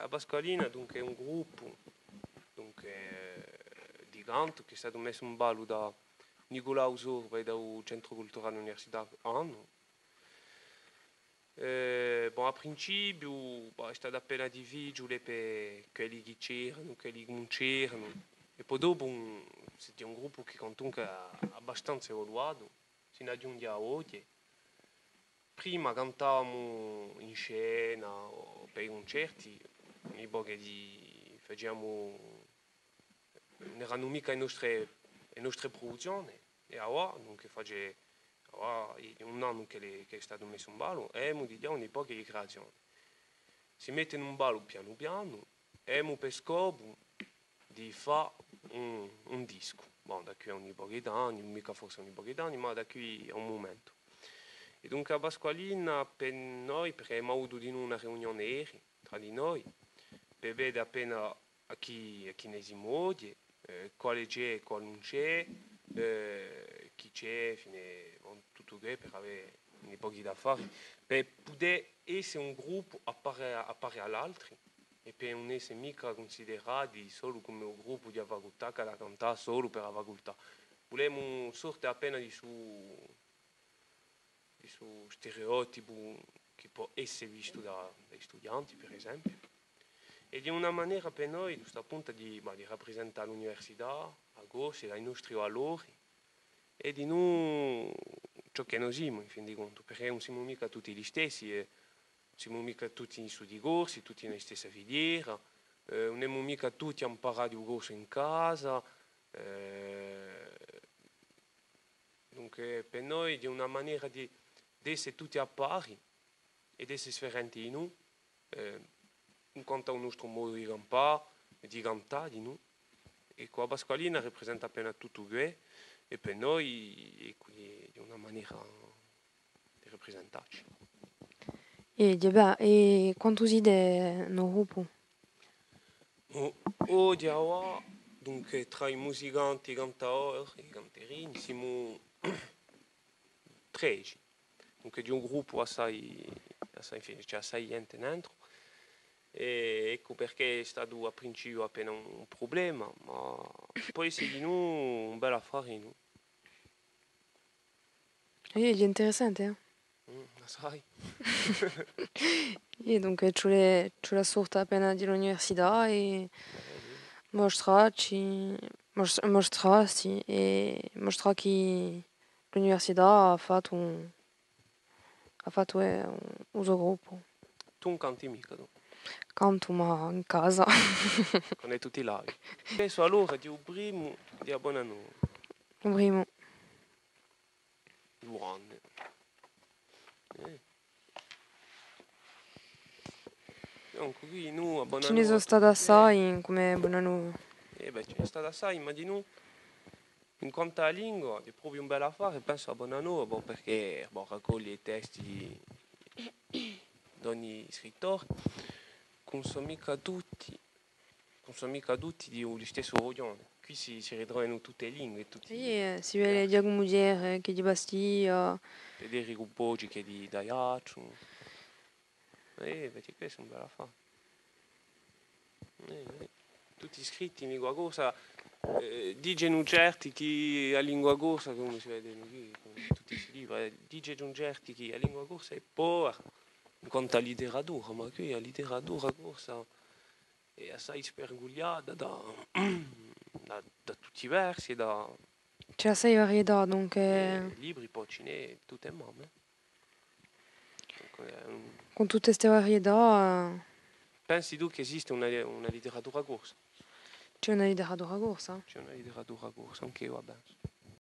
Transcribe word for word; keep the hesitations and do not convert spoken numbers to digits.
A Pasqualina, dunque, hè un gruppu, dunque, eh, di cantu chì hè statu messu in ballu da Niculau Sorba è da u Centru Culturale Università Annu. Eh, bon, à principiu, bon, hè statu appena difficiule per quelli chì c'eranu, quelli chì ùn c'eranu. È po dopu, un, hè un gruppu chì quantunque hà abbastanza evoluatu, sinu à ghjunghje à oghje. Prima cantavamu in scena o per i cuncerti, un pocu di, faciamu, ùn eranu micca e nostre, e nostre pruduzzione, è avà, dunque, face, avà, hè un annu chì l'hè, chì hè statu messu in ballu, è emu di ghjà un pocu di creazione. Si mettenu in ballu pianu pianu, è emu per scopu di fà un, un discu. Bon, da quì à un pocu d'anni, micca forse un pocu d'anni, ma da quì à un mumentu. È dunque a Pasqualina per noi, perchè emu avutu dinù una riunione eri, trà di noi, per vede appena à chì, à chì ne simu oghje, eh, quale ci hè, quale ùn ci hè, eh, chì ci hè, infine, bon, tuttu què per avè un pocu d'affari, per pudè esse un gruppu à pari, à pari à l'altri, è per ùn esse micca cunsiderati solu cum'è un gruppu di a facultà chì hà da cantà solu per a facultà. Vulemu sorte appena di stu, di stu stereotipu chì pò esse vistu da, da i studianti, per esempiu. È hè una manera per noi, ghjustu appuntu, di, bah, di raprisentà l'università, a Corsica, i nostri valori, è dinù ciò chì no simu, in fin di contu, perchè ùn simu micca tutti listessi, è ùn simu micca tutti studii corsi, tutti in a listessa filiera, eh, ùn emu micca tutti amparatu u corsu in casa, eh, dunque, per noi hè una manera di, d'esse tutti à pari è d'esse sfarenti dinù, eh, in quantu à u nostru modu di campà, di cantà dinù. È quì a Pasqualina raprisenta appena tuttu què, è per noi, è quì hè una manera di raprisentacci. È, bè, è quantu site in u gruppu? O-, oghje avà, dunque, trà i musicanti, i cantadori, i canterini, simu tredeci. Dunque, hè un gruppu assai, assai, infine, ci hè assai ghjente nentru. È eccu perchè hè statu à principiu appena un, un prublema, ma pò esse dinù un bellu affari, nò? Iè, hè interessante, eh? Mm, assai. Iè, dunque, ci hè, ci hè a sorte appena di l'università è mostracci, mos-, mostrassi è mostrà chì l'università hà fattu, hà fattu, eh, u so gruppu. Tù ùn canti micca, tù? Cantu, ma in casa. Quandu tù ti lavi. Pensu allora di u primu di a Bonanova. U primu. Ghjuvanni. Eh. Dunque, quì nò, a Bonanova. Ci ne sò stati assai cum'è Bonanova. Eh bè, ci n'hè stati assai, ma dinù, in quantu à a lingua, hè propiu un bellu affari, pensu à Bonanova, bò, perchè, bò, raccoglie i testi d'ogni scrittore, ùn sò micca tutti, ùn sò micca tutti di u listessu rughjone. Quì si, si ritrovanu tutte e lingue, tutti. Sì, eh, si vede Ghjacumu Thiers, eh, chì hè di Bastia. Federicu Boggi chì hè di d'Aiacciu. Eh, perchè questu hè un bellu affari. Eh, eh. Tutti scritti in lingua corsa, eh, dicenu certi chì a lingua corsa, cum'è si vede quì, cù tutti sti libri, eh, dicenu certi chì a lingua corsa hè povera in quantu à a literatura, ma quì a literatura corsa hè assai spargugliata da, da, da tutti i versi, da... Ci hè assai varietà, dunque. Eh, libri, po ci n'hè tutte e mamme. Dunque, hè un... Cù tutte ste varietà, eh. Pensi tù chì esiste una, una literatura corsa? Ci hè una literatura corsa? Ci hè una literatura corsa, ancu eiu a pensu.